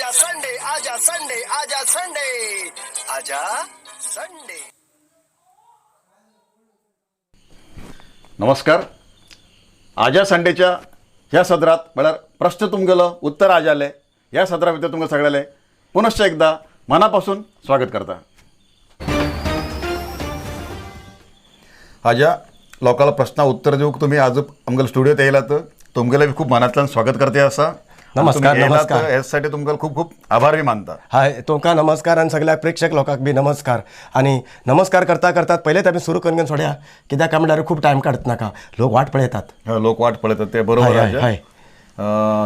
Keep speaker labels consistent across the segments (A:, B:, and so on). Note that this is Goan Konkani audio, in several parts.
A: आजा संडे, आजा संडे, आजा संडे, आजा संडे.
B: नमस्कार. आजा संडेच्या ह्या सदरात म्हळ्यार प्रश्न तुमगेलो उत्तर आजाले ह्या सदरा भितर तुमकां सगळ्याले पुनश्च एकदा मनापासून स्वागत करता. आजा, लोकांना प्रश्ना उत्तर दिवंक तुम्ही आज आमगेल्या स्टुडियोत येयलात, तुमगेले बी खूब मनांतल्यान स्वागत करते आसा.
C: नमस्कार,
B: तुम्ही येयलात,
C: नमस्कार.
B: ह्यासाठी तुमकां खूब खूब आभार बी मानता.
C: हाय, तुमकां नमस्कार आनी सगळ्या प्रेक्षक लोकांक बी नमस्कार. आनी नमस्कार करता करतात पयलेच आमी सुरू करून घेवन सोडया, कित्याक काय म्हणल्यार खूब टायम काडत नाका, लोक वाट पळयतात.
B: हय, लोक वाट पळयतात ते बरोबर.
C: हय,
B: आजा.
C: हय.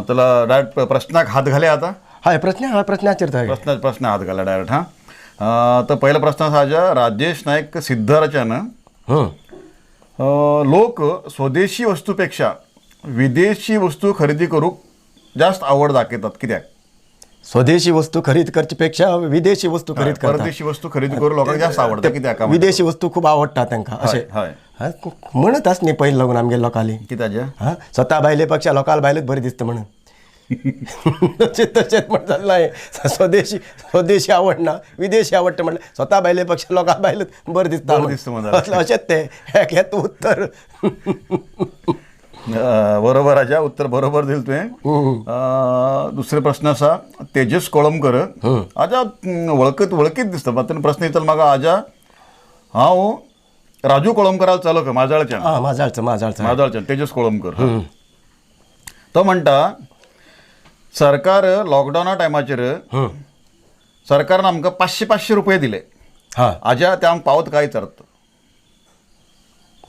B: चला, डायरेक्ट प्रश्नाक हात घाले आता.
C: हय, प्रश्न, हय, प्रश्नाचेर तर.
B: प्रश्न प्रश्न हात घाला डायरेक्ट. हां, तर पहिला प्रश्न असा आजा, राजेश नाईक सिद्धाराच्यानं. लोक स्वदेशी वस्तूपेक्षा विदेशी वस्तू खरेदी करूक जास्त आवड दाखयतात, कित्याक?
C: स्वदेशी वस्तू खरीद करचे पेक्षा विदेशी वस्तू खरीद करतात.
B: परदेशी वस्तू खरेदी करू लोकांक जास्त आवडता, कित्याक?
C: विदेशी वस्तू खूब आवडटा तांकां अशें.
B: हय.
C: हा, म्हणत आस न्ही पयलीं लागून आमगे लोकांली.
B: कित्याक आजा?
C: हां, स्वता बायले पेक्षा लोकांक बायलेच बरी दिसता म्हणून. तशें तशेंच म्हण जालें हें. स्वदेशी स्वदेशी आवडना, विदेशी आवडटा म्हणल्यार स्वता बायले पेक्षा लोकांक बायलेच बरें दिसता.
B: बरें दिसता म्हण जालें.
C: अशेंच तें हें उत्तर.
B: बरोबर आजा, उत्तर बरोबर दिलं तुवें. दुसरे प्रश्न असा तेजस कोळंबकर. आजा, वळखत वळखीत दिसता. मात प्रश्न विचारला म्हाका आजा, हांव राजू कोळंबकराल चलो खंय माजाळच्यान.
C: आं, माजाळचो माजाळचो.
B: माजाळच्यान तेजस कोळंबकर. तो म्हणटा, सरकार लॉकडावना टायमाचेर सरकारान आमकां 500 500 रुपये दिले. आजा, ते आमकां पावत काय विचारता.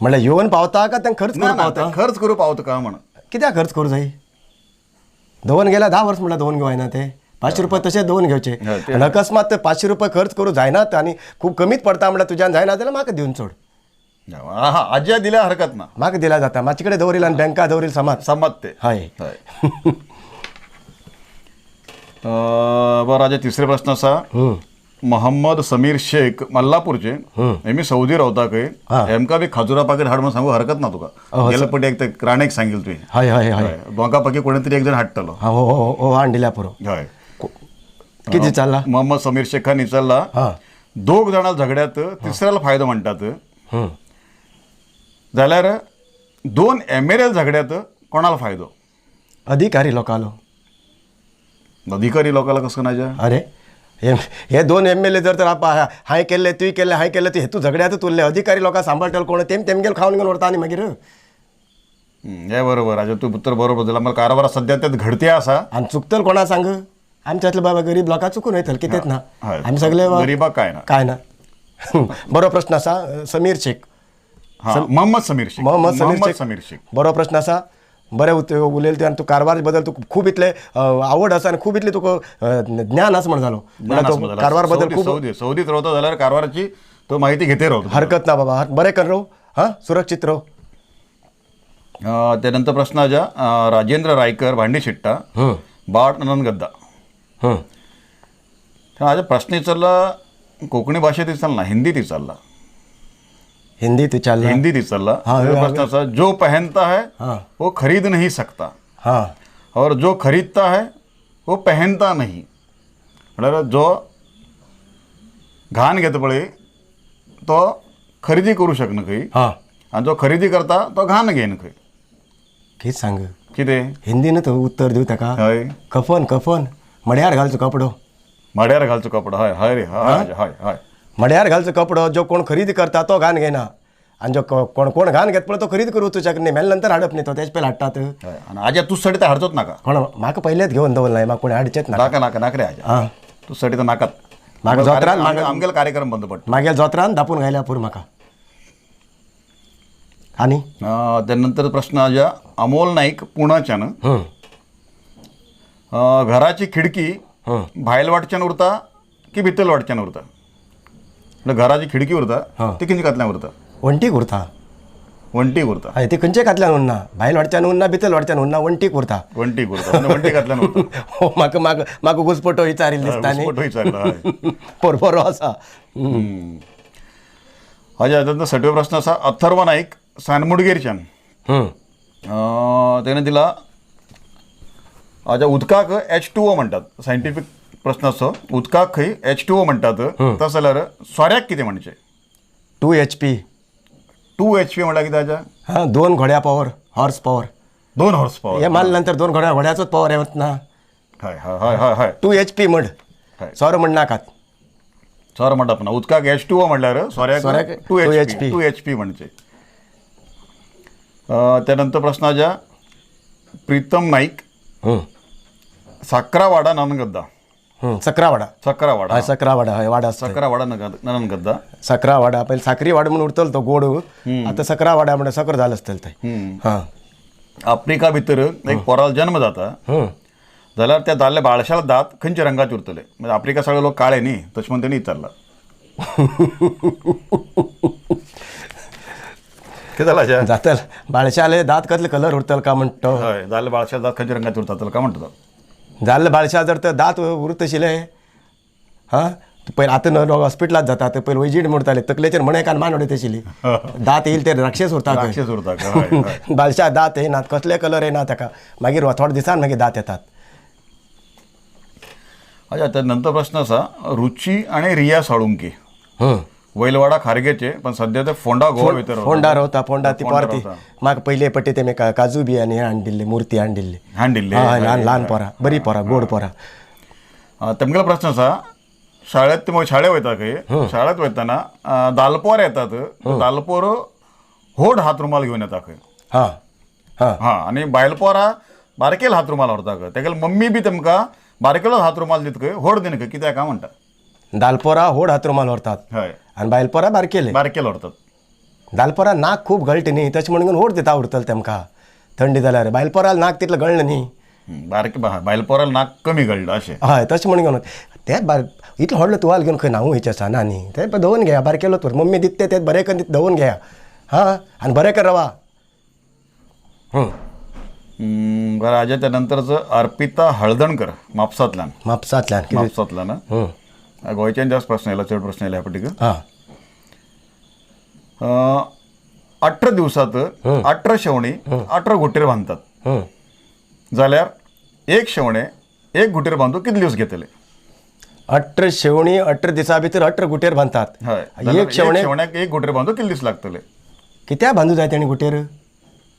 C: म्हणल्यार येवन पावता काय तांकां खर्च
B: ना,
C: करून
B: ना,
C: पावता?
B: ते खर्च करूं पावता काय म्हण.
C: कित्याक खर्च करूं जाय? दवरून गेल्यार 10 वर्स म्हणल्यार दवरून घेवना ते 500 रुपये तशें दवरून घेवचे.
B: हय, ते-
C: आनी अकस्मात ते 500 रुपये खर्च करूं जायनात आनी खूब कमीच पडटा म्हणल्यार तुज्यान जायना जाल्यार म्हाका दिवन सोड.
B: हा, आज्या दिल्यार हरकत ना.
C: म्हाका दिल्यार जाता, म्हाजे कडेन दवरील आनी बँका दवरील समाज.
B: समज ते.
C: हय.
B: हय. बरं आजा, तिसरे प्रश्न असा मोहम्मद समीर शेख मल्लापूरचे. हेमी सौदी रावता खंय. हेमका बी खाजुरा पाकीट हाड म्हणून सांगू हरकत ना तुका. गेले पटी एक ते राणेक सांगील तुवें.
C: हय हय हय.
B: दोगा पाकी कोणी तरी एक जण हाडटलो.
C: हा, हो हो हो, हाण दिल्या पुरो.
B: हय.
C: कितें चल्ला?
B: मोहम्मद समीर शेखान विचारला, दोग जाणां झगड्यात तिसऱ्याला फायदो म्हणटात, जाल्यार दोन एम एल एल झगड्यात कोणाला फायदो?
C: अधिकारी लोकांलो.
B: अधिकारी लोकांला कसं नाजा?
C: अरे, हे हे दोन एम एल ए जर तर हांवें केल्ले, तुवें केल्ले, हांवें केल्ले, हेतू झगड्यातूच उरले. अधिकारी लोकां सांबाळटलो कोण? तेम तेमगेल खावन घेवन व्हरता आनी मागीर.
B: हे बरोबर आजा, तूं उत्तर बरोबर दिला मला. कारभार सध्या त्यात घडते आसा.
C: आनी चुकतल कोणा सांग? आमच्यातले बाबा गरीब लोकां चुकून वयतले, कितेंच ना. आमी सगळे
B: गरिबाक काय ना.
C: काय ना. बरो प्रश्न आसा समीर शेख.
B: हा, मोहम्मद समीर शेख.
C: मोहम्मद समीर
B: मोहम्मद
C: शेख.
B: समीर शेख.
C: बरो प्रश्न आसा, बरें उलयलें तुवें आनी तूं कारभार बद्दल तुका खूब इतलें आवड आसा आनी खूब इतलें तुका ज्ञान आसा म्हण जालो.
B: ज्ञान आसा म्हण.
C: कारभार बद्दल
B: सौदी
C: खूब
B: सौदी सौदीत रावता जाल्यार कारभाराची तो माहिती घेते रावतो.
C: हरकत ना बाबा, बरें कर रो, हां, सुरक्षीत राव.
B: त्यानंतर प्रश्न आजा राजेंद्र रायकर, भांडी शेट्टा, बाट नंद गद्दा. आजा, प्रश्न विचारला कोकणी भाषेत विचारला ना, हिंदीत विचारला.
C: हिंदीत विचारला?
B: हिंदीत विचारला.
C: हा,
B: प्रश्न असा, जो पहनता है वो खरीद नहीं सकता और जो खरीदता है वो पहनता नहीं. म्हळ्यार जो घाण घेता पळय तो खरेदी करू शकना खंय आनी जो खरेदी करता तो घाण घेयना खंय.
C: कितें सांग?
B: कितें?
C: हिंदीन तूं उत्तर दिवं ताका?
B: हय.
C: कफन, कफन, मड्यार घालचो कपडो.
B: मड्यार घालचो कपडो. हय हय रे, हय हय हय हय.
C: मड्यार घालचो कपडो, जो कोण खरेदी करता तो घाण घेयना आनी जो कोण कोण घाण घेत पळय तो खरेदी करूं तुज्या न्ही, मेले नंतर हाडप न्ही तो, तेजे पयलीं हाडटात.
B: हय, आनी आज्या तुजसाठी तर हाडचोच नाका.
C: कोण म्हाका पयलेच घेवन दवरला, म्हाका कोण हाडचेच ना.
B: नाका नाका नाका रे आज्या. तुजसाठी तर नाकात.
C: म्हाका जोत्रान
B: आमगेलो कार्यक्रम बंद पडटा.
C: मागीर जोत्रान दापून घायल्या पुरो म्हाका. आनी
B: त्यानंतर प्रश्न आज्या अमोल नाईक पुण्याच्यान. घराची खिडकी भायल वाटच्यान उरता की भितर वाटच्यान उरता? म्हळ्यार घराची खिडकी उरता ती कितें कातल्यान उरता?
C: वण्टीक उरता.
B: वण्टीक उरता.
C: हय, ती खंयचे कातल्यान उरना, भायल वाटच्यान उरना, भितर वाटच्यान उरना, वण्टीक उरता.
B: वण्टीक उरता म्हणजे वण्टी घातल्यान उरता.
C: हो, म्हाका म्हाका म्हाका घुसपटो विचारिल्लो दिसता न्ही.
B: घुसपटो विचारला, हय.
C: बरो बरो आसा.
B: हय, त्यानंतर सटवे प्रश्न आसा अथर्व नाईक सानमुडगेरच्यान. तेणे दिला, आजा, उदकाक H2O म्हणटात, सायंटिफीक प्रश्न असो, उदकाक खंय H2O म्हणटात, तसो जाल्यार सोऱ्याक कितें म्हणचें?
C: 2 HP.
B: 2 HP म्हणल्यार कितें आजा?
C: हां, 2 घोड्या power, horse power.
B: 2 horse power.
C: हे मारले नंतर 2 घोड्याचोच पॉवर येत ना.
B: हय हय हय हय हय.
C: 2 HP म्हण, सोरो म्हण नाकात.
B: सोरो म्हणटात ना, उदकाक H2O म्हणल्यार सोऱ्याक 2 HP. 2 HP म्हणचे. त्यानंतर प्रश्न आजा प्रीतम नाईक, साकरावाडा ननगद्दा.
C: सकरावाडा.
B: सकरावाडा.
C: हय, सकरावाडा. हय, वाडा आसता.
B: सकरावाडा ननगद्दा.
C: सकरावाडा. पयलीं साकरी वाडा म्हणून उरतलो तो गोड, आतां सकरावाडा म्हणून सकर जालो आसतलें थंय. हां.
B: आफ्रिका भितर एक पोराल जन्म जाता जाल्यार त्या दादल्या बाळशाला दात खंयच्या रंगाचे उरतले? म्हणजे आफ्रिका सगळे लोक काळे न्ही, तशें म्हणून तेणी विचारला. कितें जालां अशें?
C: जातल बाळशाले दात कसले कलर उरतले काय म्हणटा तो.
B: हय, जाल्ले बाळशाले दात खंयच्या रंगाचे उरतात काय म्हणटा तो.
C: जाल्ले बाळशा जर तर दात उरत आशिल्ले, हां, पयलीं आतां न्हू हॉस्पिटलांत जाता, ते पयलीं वैजीण मोडताले, तकलेचेर मणेक आनी मान उडयत आशिल्ली. दात येयल ते राक्षस उरता.
B: राक्षस उरता.
C: बाळशा दात येनात, कसले कलर येना ताका, मागीर थोडे दिसान मागीर दात येतात.
B: अच्छा, त्या नंतर प्रश्न असा, रुची आणि रिया साळुंके, वैलवाडा खारगेचे, पण सध्या ते फोंडा गोवा भितर.
C: फोंडा रावता. फोंडा ती पोर ती म्हाका पयले पट्टी ते काजू बी आनी हें हाडून दिल्ली, मुर्ती हाडून दिल्ली.
B: हाडून दिल्ली.
C: ल्हान ल्हान पोरां, बरी पोरां, गोड पोरां.
B: तेमगेलो प्रश्न आसा, शाळेंत शाळे वयता खंय, शाळेंत वयतना दालपोर येतात, दालपोर व्हड हात रुमाल घेवन येता खंय.
C: हां हां
B: हां. आनी बायल पोरां बारकेल हात रुमाल व्हरता खंय, तेगेले मम्मी बी तेमकां बारकेलो हात रुमाल दित खंय, व्हड दिना खंय, कित्याक काय म्हणटा?
C: दालपोरा व्हड हात रुमाल व्हरतात.
B: हय.
C: आनी बायलपोरा बारकेले.
B: बारकेले व्हरतात.
C: दालपोरा नाक खूब गळटा न्ही, तशें म्हणून व्हड दिता उरतले तेमकां थंडी जाल्यार. बायलपोराक नाक तितलें गळना न्ही.
B: बारके बायलपोराक नाक कमी गळटा अशें.
C: हय, तशें म्हणून ते इतलो व्हडलो तुवाल घेवन खंय न्हांवूं वयचें आसा ना न्ही, तें धुवन घेया, बारकेलो तर मम्मी दिता तें बरें करून धुवन घेया. हां, आनी बरें कर रवा.
B: बरं आजा, त्या नंतरच अर्पिता हळदणकर, म्हापसांतल्यान.
C: म्हापसांतल्यान.
B: म्हापसांतल्यान. गोंयच्यान जास्त प्रश्न येयला, चड प्रश्न येयला ह्या पटीक.
C: हां.
B: 18 दिवसात 18 शेवणी 18 घुटेर बांदतात, जाल्यार एक शेवणे एक घुटेर बांदू कितले दिवस घेतले?
C: 18 शेवणी 18 दिसा भितर 18 घुटेर बांदतात.
B: हय.
C: एक
B: शेवण्याक एक घुटेर बांदू कितले दीस लागतले?
C: कित्याक बांदू जाय तेणी घुटेर?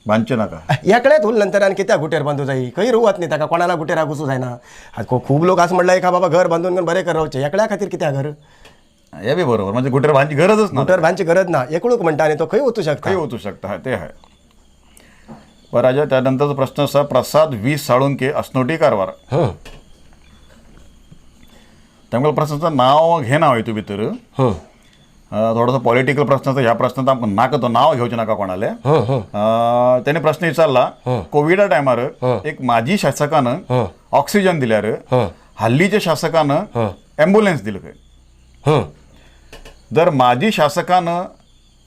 B: बांदचे नाका.
C: एकलेच उरले नंतर आनी कित्याक घुटेर बांदू जाय? खंय रोवत न्ही ताका, कोणाला घुटेराक वचूं जायना. खूब लोक आसा म्हणल्यार एका बाबा घर बांदून बरें कर रावचें, एकल्या खातीर कित्याक घर?
B: हे बी बरोबर, म्हणजे घुटेर बांदची गरजच ना.
C: घुटेर बांदची गरज ना, एकळूक म्हणटा आनी तो खंय वचूं शकता.
B: खंय वचूं शकता, ते आहे. बरं राजा, त्यानंतरचा प्रश्न असा, प्रसाद V Salunke, Asnoti, Karwar. त्यामुळे प्रश्नाचं नाव घेना हितून भितर थोडोसो पॉलिटिकल प्रश्न आसा. ह्या प्रश्नांत आमकां नाका तो, नाव घेवचें नाका कोणालें. तेणे प्रश्न विचारला, कोविडा टायमार एक माजी शासकान ऑक्सिजन दिल्यार हल्लीच्या शासकान ॲम्ब्युलन्स दिली खंय. जर माजी शासकान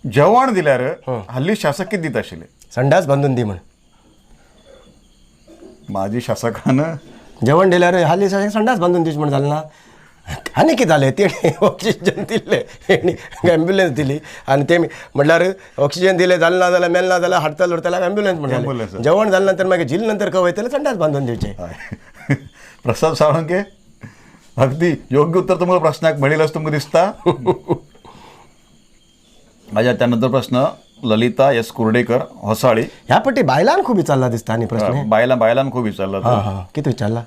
B: जेवण दिल्यार हल्ली शासक कितें दिता आशिल्ले?
C: संडास बांदून दी म्हण.
B: माजी शासकान
C: जेवण दिल्यार हल्ली शासक संडास बांदून दिवचें म्हण जालें ना. आनी कितें जालें, तेणी ऑक्सिजन दिल्लें, तेणी ॲम्ब्युलन्स दिली, आनी ते म्हणल्यार ऑक्सिजन दिलें जालें ना जाल्यार मेलें ना जाल्यार हाडटलो उरतल्याक ॲम्ब्युलन्स म्हणटाले. जेवण जालें नंतर मागीर झिल नंतर खंय वयतले, संडास बांदून दिवचें.
B: प्रसाद साळुंके, अगदी योग्य उत्तर तुम्हाला प्रश्नाक मेळिल्लें अशें तुमकां दिसता. अच्छा, त्यानंतर प्रश्न ललिता एस कुर्डेकर, होसाळी.
C: ह्या पट्टी बायलान खूब विचारला दिसता न्ही प्रश्न.
B: बायलान खूब विचारला.
C: हां हां, कितें विचारला?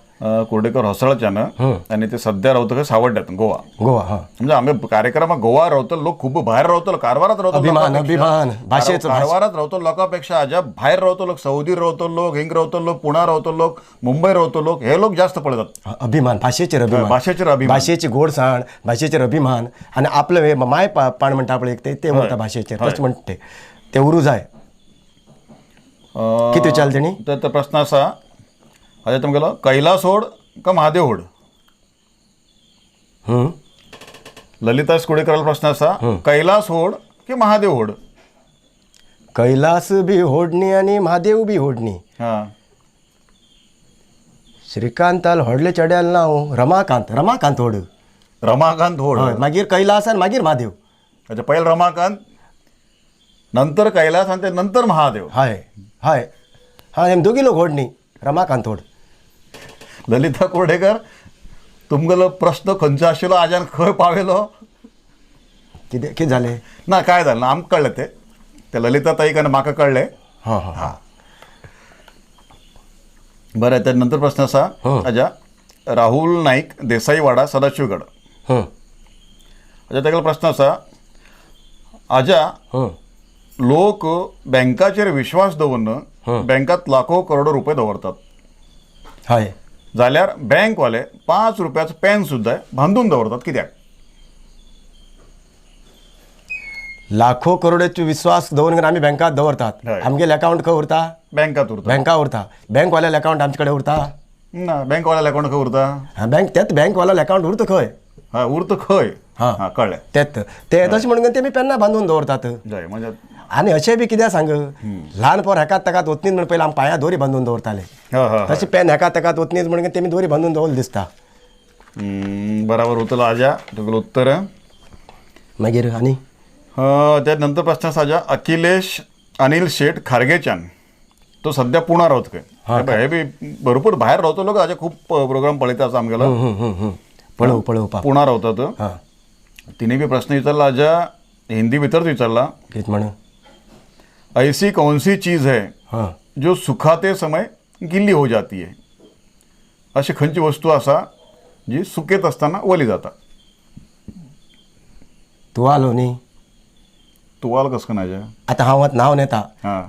B: कुर्डेकर होसाळच्यान, आनी ते सध्या रावता खंय सावड्ड्यात, गोवा.
C: गोवा. हां,
B: म्हणजे आमी कार्यक्रमाक गोवा रावतलो लोक, खूब भायर रावतलो, कारवारात रावतलो.
C: अभिमान, अभिमान भाशेचो.
B: कारवारात रावतलो लोकां पेक्षा आजा भायर रावतो लोक, सौदी रावतो लोक, हिंग रावतो लोक, पुणा रावतो लोक, मुंबय रावतो लोक, हे लोक जास्त पळयतात.
C: अभिमान, भाशेचेर अभिमान,
B: भाशेचेर अभिमान,
C: भाशेची गोडसाण, भाशेचेर अभिमान, आनी आपलें माय पाण म्हणटा पळय ते उरता भाशेचेर, तशें म्हणटा ते उरूं जाय. कितें विचारलें तेणी?
B: तर प्रश्न आसा आजा तुमगेलो, कैलास होड का महादेव होड? ललिता कुडेकर प्रश्न आसा, कैलास होड की महादेव होड?
C: कैलास बी होडणी आनी महादेव बी होडणी.
B: हां,
C: श्रीकांताल व्हडले चेड्याल नांव रमाकांत, रमाकांत होड.
B: रमाकांत होड.
C: मागीर कैलास आनी मागीर महादेव.
B: अच्छा, पहिले रमाकांत, नंतर कैलास आणि ते नंतर महादेव.
C: हय हय हय, दोगी लोक होड न्ही, रमाकांत होड.
B: ललिता कुर्डेकर, तुमगेलो प्रश्न खंयचो आशिल्लो आज्यान खंय पावयलो?
C: कितें कितें जालें?
B: ना काय जालें ना, आमकां कळ्ळें तें, ते ललिता ताईक आनी म्हाका कळ्ळें.
C: हां हां.
B: बरें, त्या नंतर प्रश्न आसा आज्या राहुल नाईक, देसाईवाडा, सदाशिवगड. आज्या तेगेलो प्रश्न आसा, आज्या लोक बँकाचेर विश्वास दवरून बँकात लाखो करोडो रुपये दवरतात.
C: हय.
B: जाल्यार बँकवाले 5 रुपयाचो पेन सुद्दां बांदून दवरतात, कित्याक?
C: लाखो करोडाचो विश्वास दवरून आमी बँकात दवरतात. आमगेले अकावंट खंय उरता?
B: बँकात उरता.
C: बँका उरता. बँकवाल्याले अकावंट आमचे कडेन उरता?
B: ना, बँकवाल्याले अकावंट खंय उरता?
C: हां, बँक तेच बँकवाल्याले अकावंट उरता खंय?
B: हय, उरता खंय.
C: हां.
B: हां, कळ्ळें.
C: तेच ते तशें म्हणून ते मी पेन्ना बांदून दवरतात.
B: जाय म्हणजे.
C: आनी अशें बी कित्याक सांग, ल्हान पोर हेकात ताकात वतनीच म्हण पयलीं आमी पांया दोरी बांदून दवरताले. तशें पेन हेका ताकात वतनीच म्हणून तेमी दोरी बांदून दवरलें दिसता.
B: बराबर उतरलो आज्या तुगेलें उत्तर.
C: मागीर आनी
B: त्या नंतर प्रश्न आसा आज्या अखिलेश अनिल शेठ खारगेच्यान, तो सध्या पुणा रावता खंय. हे बी भरपूर भायर रावतो लोक आज्या, खूब प्रोग्राम पळयता आसा आमगेलो.
C: पळोव पळोवपाक
B: पुणा रावता तो. तिने बी प्रश्न विचारला आज्या, हिंदी भितर विचारला.
C: कितें म्हणून?
B: ऐसी कौन सी चीज है जो सुखाते समय गिल्ली हो जाती है? अशी खंयची वस्तू आसा जी सुकेत आसतना वली जाता?
C: तुवालो न्ही.
B: तुवाल कसं काय आज्या?
C: आतां हांव आतां न्हांवन येता,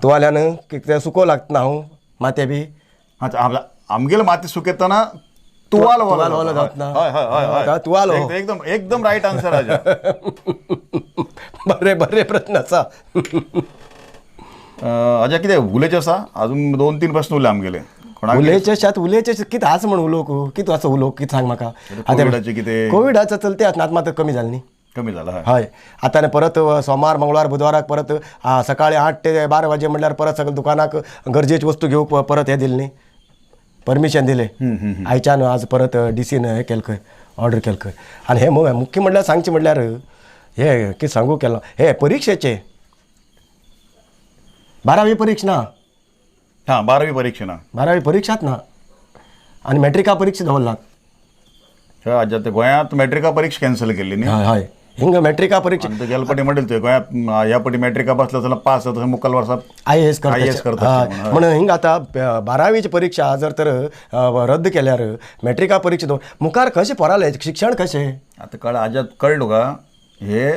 C: तुवाल्यान कितें सुको लागता न्हांव माथें बी.
B: आमगेले माती सुकेतना तुवाल
C: तुवाल वलो जाता ना.
B: हय हय हय.
C: तुवाल हो.
B: एकदम एकदम रायट आन्सर आज्या.
C: बरें बरें प्रश्न आसा.
B: आज्या कितें उलोवचें आसा? अजून 2-3 प्रश्न उरले आमगेले.
C: उलयचे शात उलयचे कितें आसा म्हण उलोवंक, कितें आसा उलोवंक, कितें सांग म्हाका.
B: कोविडाचें कितें?
C: कोविडाचो चलते आसा, आतां मात कमी जालें न्ही.
B: कमी जाला.
C: हय, आतां परत सोमार मंगळवार बुधवाराक परत सकाळी 8 ते 12 वाजे म्हणल्यार परत सगळे दुकानाक गरजेची वस्तू घेवंक परत हें दिलें न्ही, परमिशन दिलें. आयच्यान आज परत डीसीन हें केलें खंय, ऑर्डर केलें खंय. आनी हें मुख्य म्हणल्यार सांगचें म्हणल्यार हें कितें सांगू केलां, हें परिक्षेचें 12वी परीक्षा ना.
B: हां, 12वी परीक्षा ना.
C: 12वी परीक्षाच ना आनी मॅट्रिका परीक्षा दवरलात.
B: आज्या ते गोंयांत मॅट्रिका परीक्षा कॅन्सल केल्ली न्ही.
C: हय हय, हिंगा मॅट्रिका परीक्षा
B: गेल्या पटी म्हणलें तुवें गोंयांत ह्या पटी मॅट्रिका बसला जाल्यार पास जाता, मुखाल वर्सा
C: IAS करता.
B: IAS करता.
C: म्हणून हिंगा आतां 12वीची परीक्षा जर तर रद्द केल्यार मॅट्रिका परीक्षा दवर मुखार कशें पोरालें शिक्षण कशें?
B: आतां कळ आज्या कळ्ळें तुका, हे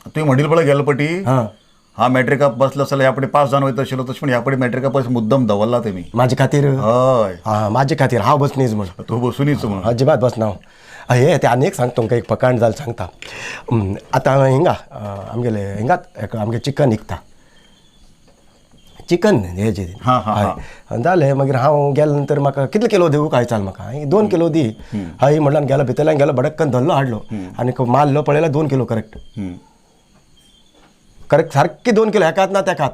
B: तुवें म्हणिल्लें पळय गेल्या पटी हा मॅट्रिका बसलो जाल्यार ह्या पटी पास जावन वयता आशिल्लो, तशें म्हण ह्या पटी मॅट्रिका पयस मुद्दम दवरला तेमी
C: म्हाजे खातीर.
B: हय,
C: हां, म्हाजे खातीर हांव बसनीच म्हण.
B: तूं बसुनीच म्हण.
C: अजिबात बसना हांव. हे ते आनी एक सांगता तुमकां, एक फकांड जालें सांगता. आतां हिंगा आमगेले हिंगात एक आमगे चिकन विकता, चिकन हेजें. हय जालें, मागीर हांव गेले नंतर म्हाका कितले किलो दिवं काय चाल म्हाका, 2 किलो दी. हय म्हणल्यार गेलो भितरल्यान गेलो, भडक्कन धरलो हाडलो आनी मारलो पळयलो 2 किलो करेक्ट करेक्ट सारकी 2 किलो हेकात ना तेकात.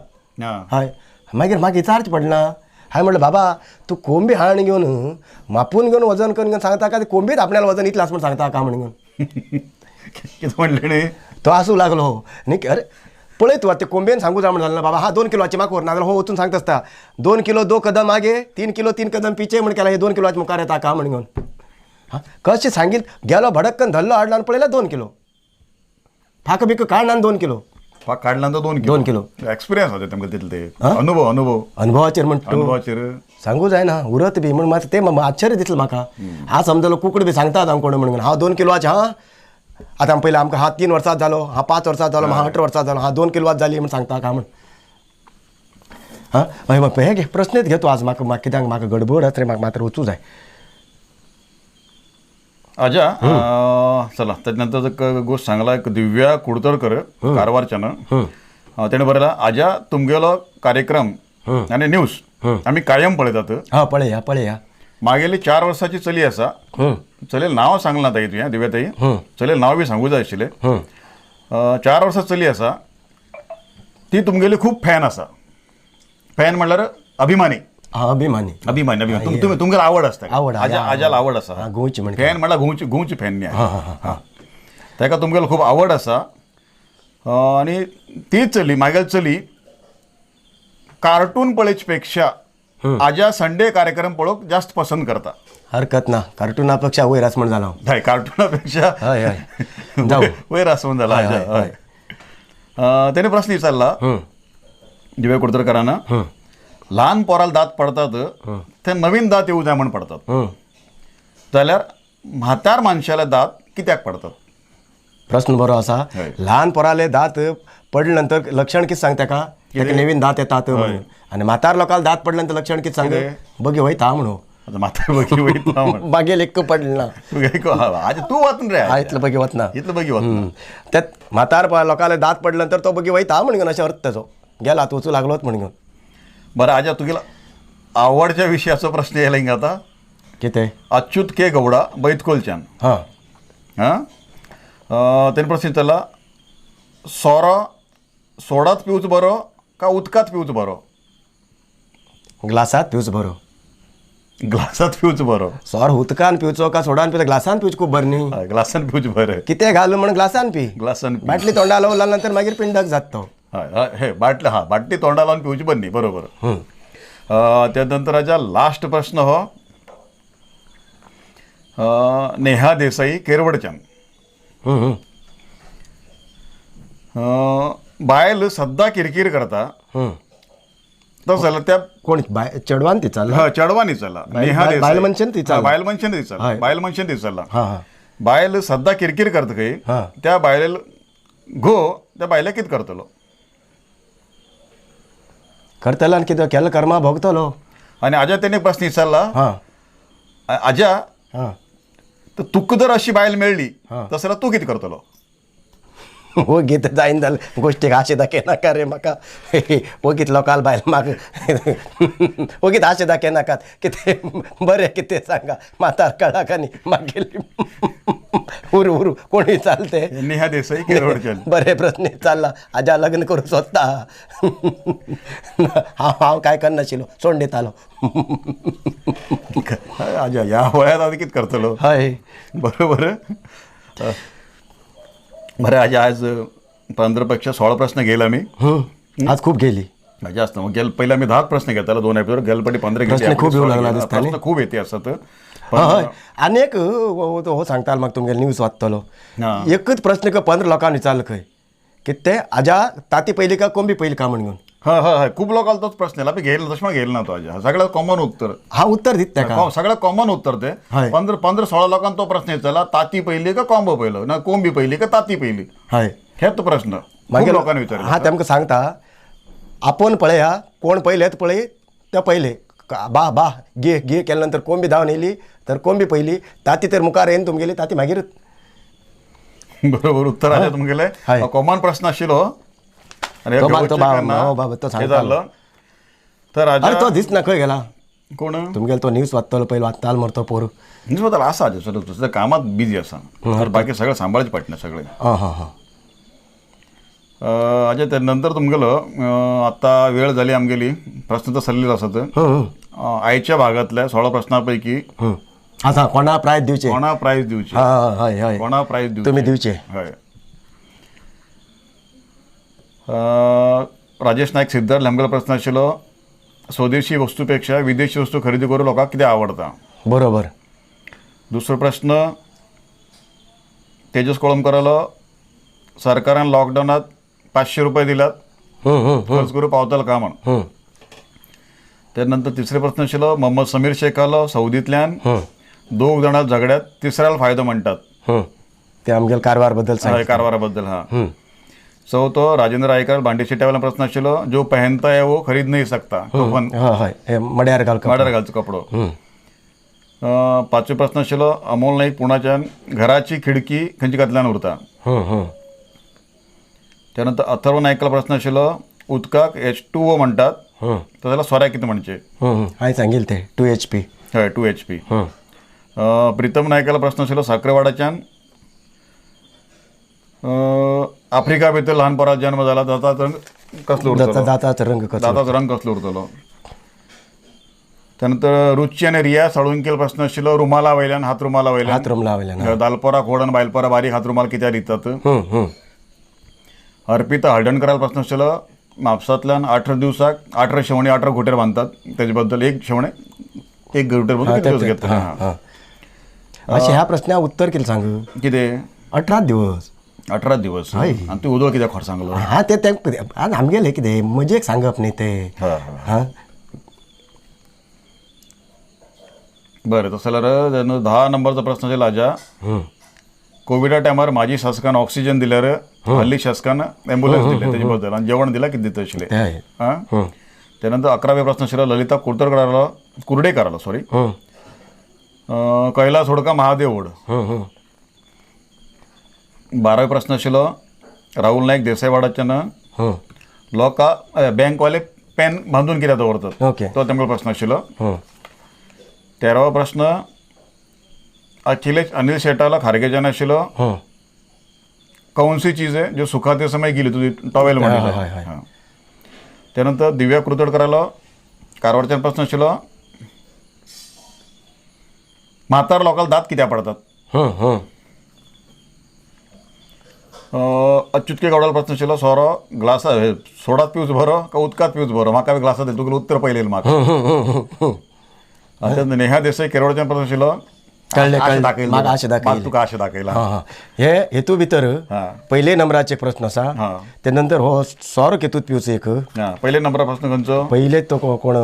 C: हय, मागीर म्हाका विचारचें पडना. हांवें म्हणलें बाबा तूं कोंबी हाण घेवन मापून घेवन वजन करून घेवन सांगता काय कोंबीत आपल्याला वजन इतलें आसा म्हण सांगता काय म्हणून घेवन?
B: कितें म्हणलें न्ही?
C: तो आसूं लागलो न्ही, अरे पळय तूं आतां कोंबयेन सांगू जाय म्हण जालें ना बाबा. हां 2 किलोची म्हाका व्हर, नाजाल्यार हो वचून सांगता आसता 2 किलो 2 कदम आगे, 3 किलो 3 कदम पिचे म्हण केला, हे 2 किलोचे मुखार येता का म्हण घेवन. हां कशें सांगीत गेलो, भडक्कन धरलो हाडलो आनी पळयलो 2 किलो, फाक बिक काडना 2 किलो,
B: फाक काडला तो 2 किलो.
C: 2 किलो
B: एक्सपिरियन्स होता तुमकां तितले ते, अनुभव अनुभव
C: अनुभवाचेर म्हणटा
B: अनुभवाचेर
C: सांगू जायना उरत बी म्हण मात तें आश्चर्य दिसलें म्हाका. हांव समजलो कुकड बी सांगतात हांव कोण म्हणून, हांव 2 किलोचे. हां आतां पयलीं आमकां हां 3 वर्सां जालो, हां 5 वर्सां जालो, हां 18 वर्सां जालो, हां 2 किलोवात जाली म्हण सांगता का म्हण. हां हय हे घे प्रश्नच घेतो आज म्हाका, म्हाका कित्याक म्हाका गडबड आसा रे, म्हाका मात्र वचूं जाय.
B: आज्या चला त्याच्यानंतर एक गोष्ट सांगला, एक दिव्या कुडतडकर कारवारच्यान, तेणें बरयला, आज्या तुमगेलो कार्यक्रम आनी न्यूज आमी कायम पळयतात.
C: हां पळया पळया.
B: मागेली 4 वर्साची चली आसा, चलयेक नांव सांगलां ताई तुवें दिव्या ताई, चलयेक नांव बी सांगू जाय आशिल्लें. 4 वर्सां चली आसा, ती तुमगेली खूब फॅन आसा. फॅन म्हणल्यार अभिमानी.
C: अभिमानी
B: अभिमानी अभिमानी तुमी तुमगेली आवड आसता,
C: आवड
B: आज्याला आवड आसा.
C: गोंयची म्हण
B: फॅन म्हणल्यार गोंयची, गोंयची फॅन न्ही. हां, ताका तुमगेलो खूब आवड आसा आनी ती चली मागेली चली कार्टून पळयचे पेक्षा आज्या संडे कार्यक्रम पळोवंक जास्त पसंत करता.
C: हरकत ना, कार्टुना पेक्षा वयर आस म्हण जालो हांव.
B: हय, कार्टुनापेक्षा
C: हय हय, जावं.
B: वयर आस म्हण जाला.
C: हय, हय,
B: हय. त्याने प्रश्न विचारला दिव्या कुडतरकरांना, लहान पोराला दात पडतात ते नवीन दात येऊ जाय म्हण पडतात, जाल्यार म्हातार माणसाला दात कित्याक पडतात?
C: प्रश्न बरो आसा.
B: हय.
C: ल्हान पोराले दात पडले नंतर लक्षण कितें सांग ताका? ताका नवीन दात येतात म्हणून. आनी म्हातार लोकांक दात पडले नंतर लक्षण कितें सांग? बगी वयता म्हणून.
B: आतां म्हातार बगी वयता म्हण.
C: मागीर एक पडलें ना.
B: आज तूं वतना रे.
C: हा, इतलो बगी वतना.
B: इतलो बगी वतना.
C: त्यात म्हातार लोकांले दात पडले नंतर तो बगी वयता म्हणून अशें अर्थ ताचो, गेला तो वचूं लागलोच म्हणून.
B: बरं आजा, तुगेला आवडच्या विशयाचो प्रश्न येयला हिंगा आतां.
C: कितें?
B: अच्युत के गौडा बैतकोलच्यान.
C: हां.
B: हां, तेणे प्रश्न विचारला, सोरो सोडात पिवचो बरो का उदकांत पिवचो बरो?
C: ग्लासात पिवचो बरो.
B: ग्लासात पिवचो बरो.
C: सोर उदकान पिवचो का सोडान पिवचो? ग्लासान पिवचो खूब बरें न्ही.
B: हय, ग्लासान पिवचो बरें.
C: कितें घालून म्हण ग्लासान पी.
B: ग्लासान पी.
C: बाटली तोंडा लावल्या नंतर मागीर पिंडक जाता तो.
B: हय हय, हे बाटली, हां, बाटली तोंडा लावन पिवची बरी न्ही, बरोबर. त्या नंतर आजा लास्ट प्रश्न हो नेहा देसाई केरवडच्यान. बायल सद्दां किरकीर करता, तसं जाल्यार त्या
C: कोण बाय चेडवान ती चालला?
B: हय, चेडवान विचारला. नेहा देसाई.
C: बायल मनशेन ती चालला.
B: बायल मनशेन विचारला.
C: हय.
B: बायल मनशेन विचारला.
C: हां हां.
B: बायल सद्दां किरकीर करता खंय,
C: हां.
B: त्या बायल घो त्या बायलेक कितें करतलो?
C: करतलो आनी कितें केल्लो कर्मा भोगतलो.
B: आनी आजा तेणे प्रश्न विचारला,
C: हां.
B: आजा,
C: हां,
B: तर तुका जर अशी बायल मेळ्ळी
C: हां.
B: तसं जाल्यार तूं कितें करतलो?
C: वगीत जायन जालें गोश्टीक आशे दाखयनाका रे म्हाका. वगीत लोकाल बायल म्हाका वगीत आशे दाखयनाकात. कितें बरें कितें सांगा, म्हातार कळाक आनी मागीर उरू उरू कोणी चालते.
B: नेहा देसाई केरवडच्यान.
C: बरे प्रश्न चालला. आजा लग्न करूं सोदता. हांव हांव काय करनाशिल्लो, सोड दितालो.
B: आजा ह्या वयात आतां कितें करतलो?
C: हय.
B: बरोबर. बरें आजा, आज 15 पेक्षा 16 प्रश्न घेयला आमी.
C: आज खूब गेली.
B: जास्त मग गेल पहिले आमी 10 प्रश्न घेतालो 2 एपिसोड, गेल पटी 15 घेतले.
C: प्रश्न खूब येवंक लागला दिसता न्ही?
B: प्रश्न खूब येते आसत.
C: हय, आनी एक हो सांगतालो म्हाका तुमगेलो न्यूज वाचतलो,
B: हां.
C: एकच प्रश्न 15 लोकांक विचारलो खंय, कितें ते आजा ताती पयली का कोंबी पयली का म्हणून.
B: हय हय हय, खूब लोकांक तोच प्रश्न येयला, घेयला तशें म्हाका घेयला ना तो आजा. सगळ्यात कॉमन उत्तर.
C: हा उत्तर दित ताका.
B: सगळ्यात कॉमन उत्तर ते.
C: हय.
B: 15-16 लोकांक तो प्रश्न विचारला, ताती पयली का कोंबो पयलो, ना कोंबी पयली का ताती पयली,
C: हय,
B: हेच तो प्रश्न खूब लोकांनी विचारला.
C: हा, तेमकां सांगता आपोवन पळया कोण पयले पळय ते पयले बा बा गे गे केल्या नंतर कोंबी धांवन येयली तर कोंबी पयली, ताती तर मुखार येवन तुमगेली ताती मागीरच.
B: बरोबर उत्तर आले तुमगेले.
C: हय.
B: कॉमन प्रश्न आशिल्लो.
C: तो हो बाबा, तो
B: हे
C: सांगतालो.
B: जाल्लो तर
C: अरे
B: आजा
C: तो दिसना खंय गेला
B: कोण?
C: तुमगेलो तो न्यूज वाचतलो पयलो वाचतालो मरतो पोर.
B: न्यूज बद्दल आसा आजा, सर दुसऱ्या कामात बिजी आसा, तर बाकी सगळें सांबाळचें पडटा सगळें.
C: हां हां हां.
B: आजा त्या नंतर तुमगेलो आतां वेळ जाली आमगेली, प्रश्न तर सरलेलो आसात. आयच्या भागांतल्या 16 प्रश्नापैकी
C: आसा कोणा प्रायज दिवचे?
B: कोणा प्रायज दिवचे?
C: हां हय हय,
B: कोणा प्रायज दिवचे?
C: तुमी दिवचे.
B: हय. राजेश नायक सिद्धार्थ आमगेलो प्रश्न आशिल्लो, स्वदेशी वस्तूपेक्षा विदेशी वस्तू खरेदी करूं लोकांक कितें आवडटा?
C: बरोबर.
B: दुसरो प्रश्न तेजस कोळंबकरालो, सरकारान लॉकडावनात 500 रुपये दिल्यात, खर्च करूं पावतलो काय म्हण. त्यानंतर तिसरे प्रश्न आशिल्लो मोहम्मद समीर शेखालो, सौदींतल्यान दोग जाणां झगड्यात तिसऱ्याला फायदो म्हणटात.
C: ते आमगेले कारवार बद्दल सांग.
B: कारवारा बद्दल. हा. चौथो राजेंद्र आयकर भांडेशेट्यावाला प्रश्न आशिल्लो, जो पहनता है वो खरीद नहीं सकता, कफन.
C: हय हय, हे मड्यार घाल
B: मड्यार घालचो कपडो. पांचवो प्रश्न आशिल्लो अमोल नाईक पुण्याच्यान, घराची खिडकी खंयच्या घातल्यान उरता? त्यानंतर अथर्व नायकाला प्रश्न आशिल्लो, उदकाक H2O म्हणटात तर त्याला सोऱ्या कितें म्हणचे?
C: हांवें सांगिल्लें तें 2 HP.
B: हय, 2 HP. Pritam नायकाला प्रश्न आशिल्लो साखरेवाडाच्यान, आफ्रिका भितर ल्हान पोराक जन्म जाला दाताचो रंग कसलो उरतलो?
C: दाताचो रंग कसलो?
B: दाताचो रंग कसलो उरतलो? त्यानंतर रुची आनी रिया साळुंकेल प्रश्न आशिल्लो, रुमाला वयल्यान, हात रुमाला वयल्यान,
C: हात रुमाला वयल्यान,
B: दालपोरा खोड आनी बायलपोरा बारीक हात रुमाल कित्याक दितात? अर्पिता हळदणकराल प्रश्न आशिल्लो, म्हापसांतल्यान 18 दिवसाक 18 शेवणी 18 घोटेर बांदतात, तेजे बद्दल एक शेवणें एक गुटेर बांदून कितले दिवस घेतले?
C: हां. अशें ह्या प्रश्नाक उत्तर कितें सांग?
B: कितें?
C: 18 दिवस.
B: 18 दिवस. आनी तूं उदक कित्याक खर सांगलो?
C: हां, ते आज आमगेलें कितें मजेक सांगप न्ही तें. हां.
B: बरें, तसो जाल्यार 10 नंबरचो प्रस्न आशिल्लो आजा, कोविडा टायमार माजी शासकान ऑक्सिजन दिल्यार हल्ली शासकान ॲम्ब्युलन्स दिले, तेजे बद्दल आनी जेवण दिलां कितें दिता आशिल्लें. हां. त्यानंतर 11व्या प्रस्न आशिल्लो ललिता कुर्तरकरालो, कुर्डेकारालो, सॉरी, कैलास होड का महादेव होड. 12व्या प्रस्न आशिल्लो राहुल नाईक देसाईवाडाच्यान, लोकां बँकवाले पेन बांदून कित्याक दवरतात, तो तेमगेलो प्रस्न आशिल्लो. 13वो प्रस्न अखिलेश अनिल शेटाला खारगेच्यान आशिल्लो, कौन सी चीज है जो सुखाते समय गेली, तुझी टॉवेल म्हणिल्लो. हां. त्यानंतर दिव्या कुर्तडकरालो कारवारच्यान प्रस्न आशिल्लो, म्हातार लोकांक दांत कित्याक पडतात. अच्युत के गौडाला प्रस्न आशिल्लो, सोरो ग्लासा सोडात पिवच बरो का उदकांत पिवच बरो? म्हाका बी ग्लासात तुगेलें उत्तर पयलें म्हाका. त्यानंतर नेहा देसाई केरवडच्यान प्रस्न आशिल्लो,
C: कळ्ळें, कळ्ळें. म्हाका आशें दाखयलें.
B: तुका आशें दाखयलां.
C: हां हां. हे हेतू भितर पयले नंबराचे प्रस्न आसा. ते नंतर हो सोरो केतूत पिवचो एक.
B: हां, पयले नंबरा प्रस्न खंयचो?
C: पयले तो कोण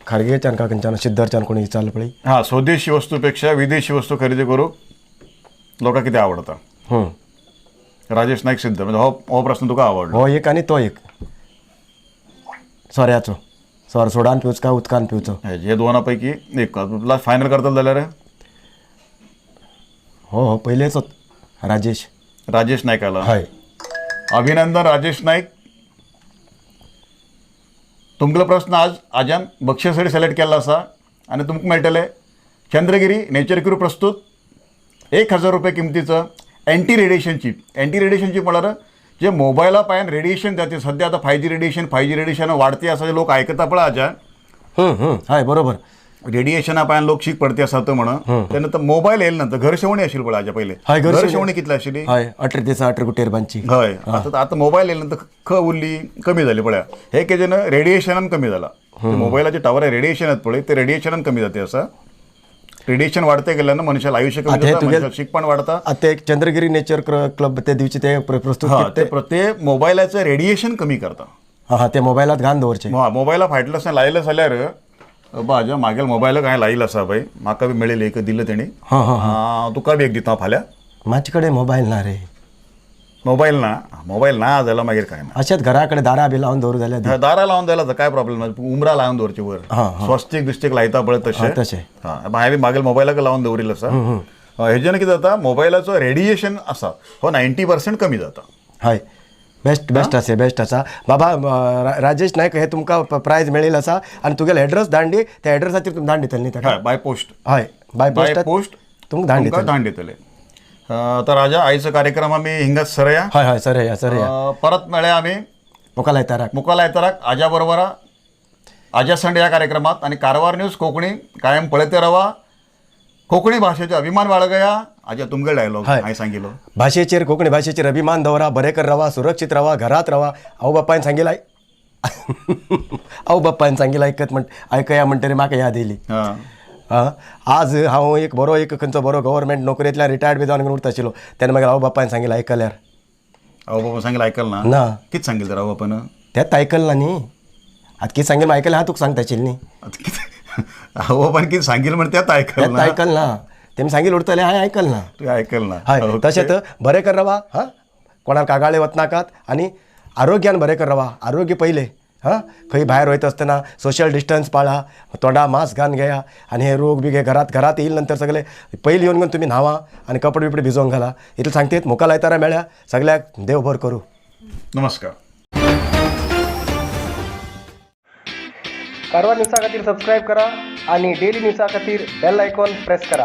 C: खारगेच्यान का खंयच्यान सिद्धरच्यान कोण विचारलो पळय.
B: हां, स्वदेशी वस्तूपेक्षा विदेशी वस्तू खरेदी करूंक लोकांक कितें आवडटा? राजेश नाईक सिद्ध. म्हणजे हो हो प्रस्न तुका आवडलो.
C: हो एक आनी तो एक सोऱ्याचो, सोर सोडान पिवचो काय उदकान पिवचो?
B: हे दोनापैकी एक लास्ट फायनल करतलो जाल्यार?
C: हो हो, पयलेच राजेश.
B: राजेश नायकाला.
C: हय.
B: अभिनंदन राजेश नाईक, तुमगेलो प्रस्न आज आजान बक्षीस सिलेक्ट केल्लो आसा आनी तुमकां मेळटले चंद्रगिरी नेचर क्यू प्रस्तुत 1000 रुपये किमतीचं anti radiation chip. Anti radiation chip म्हळ्यार जे मोबायला पायान रेडिएशन जाते सध्या, आता 5G radiation, 5G radiation वाढते आसा, जे लोक ऐकता पळय आजा.
C: हय, बरोबर.
B: रेडिएशना पायान लोक शीक पडते आसा तो म्हणून. त्यानंतर मोबाईल येयले नंतर घर शेवणी आशिल्ली पळय आजा पयले.
C: हय,
B: घर शेवणी कितली आशिल्ली?
C: हय, 18 दिसा 18 गुटेर बांदची.
B: हय. आता आता मोबाईल येयले नंतर ख उरली कमी जाली पळया. हे केजेन रेडिएशनान कमी जाला. मोबायलाचे टावर रेडिएशन येत पळय, ते रेडिएशनान कमी जाते आसा. रेडिएशन वाढते गेल्यान मनशाला आयुष्य कमी
C: आता हे
B: जाता,
C: तुगेल-
B: मनशाला शिकपण वाढता.
C: आता एक चंद्रगिरी नेचर क्लब ते दिवचे ते प्रस्तुत
B: ते ते मोबायलाचं रेडिएशन कमी करता.
C: हां हां, ते मोबायलात घाण दवरचे.
B: मोबायला फाटल्यान लायलें जाल्यार बाजा मागेल मोबायलाक हांवें लायिल्लो आसा पळय, म्हाका बी मेळिल्लें एक दिलें तेणी.
C: हां हां.
B: तुका बी एक दिता फाल्यां.
C: म्हाजे कडेन मोबायल ना रे.
B: मोबायल ना? मोबायल ना जाल्यार मागीर काय ना.
C: अशेंच घरा कडेन दारां बी लावन दवरूं जाल्यार दी.
B: दारां लावन जाल्यार जाता, काय प्रॉब्लेम ना. उमरा लावन दवरची वर, स्वस्तीक बिस्तीक लायता पळय तशें.
C: तशें.
B: हां, हांवें बी मागीर मोबायलाक लावन दवरिल्लो आसा. हेजेन कितें जाता, मोबायलाचो रेडिएशन आसा हो 90% कमी जाता.
C: हय, बेस्ट बेस्ट आसा, बेस्ट आसा बाबा. राजेश नायक, हे तुमकां प्रायज मेळिल्लो आसा आनी तुगेलो एड्रेस धाड दी, त्या एड्रेसाचेर तुमकां धाड दितले न्ही ताका.
B: हय, बाय पोस्ट.
C: हय, बाय
B: बाय
C: पोस्ट.
B: पोस्ट
C: तुमकां धाड
B: तुमकां
C: दितले.
B: धाड दितले. तर राजा, आयचो कार्यक्रम आमी हिंगाच सरया.
C: हय हय, सर या, सर या.
B: परत मेळया आमी
C: मुखाल आयताराक.
B: मुखाल आयताराक आजा बरोबर आजा संडे ह्या कार्यक्रमात. आनी कारवार न्यूज कोंकणी कायम पळयते रावा, कोंकणी भाशेचो अभिमान बाळगया. आजा, तुमगे डायलॉग हांवें सांगिल्लो.
C: भाशेचेर, कोंकणी भाशेचेर अभिमान दवरा, बरें कर रावा, सुरक्षीत रावा, घरात रावा. आवय बापायन सांगिला, आवय बापायन सांगिला आयकत म्हण आयकया म्हणटरी म्हाका याद येयली. आं, आज हांव एक बरो एक खंयचो बरो गव्हर्मेंट नोकरेंतल्यान रिटायर्ड बी जावन उरता आशिल्लो, तेन्ना मागीर आवय बापायन सांगिल्लें आयकल्यार.
B: आवय बापान सांगिल्लें आयकल ना?
C: ना.
B: कितें सांगिल्लें तर आवय बापान?
C: तेंच आयकल ना न्ही. आतां कितें सांगिल्लें आयकलें हांव तुका सांगता आशिल्लें न्ही.
B: आतां कितें आवय बापान कितें सांगिल्लें म्हण तेंच आयकल
C: तेंच
B: ना?
C: आयकल ना, तेमी सांगिल्लें उरतलें हांवें आयकल ना.
B: तुवें आयकल ना.
C: हय. तशेंच बरें कर रावा. हां, कोणाक कागाळे वचनाकात आनी आरोग्यान बरें कर रावा. आरोग्य पयलें. हां, खंय भायर वयता आसतना सोशल डिस्टन्स पाळा, तोंडा मास्क घालून घेया आनी हे रोग बी हे घरात घरात येईल नंतर सगळे पयलीं येवन तुमी न्हावा आनी कपडे बिपडे भिजोवन घाला. इतलें सांगतात. मुखाल आयतारा मेळ्या. सगळ्याक देव बरो करूं.
B: नमस्कार.
C: कारवार न्यूजा खातीर सबस्क्रायब करा आणि डेली न्यूजा खातीर बेल आयकॉन प्रेस करा.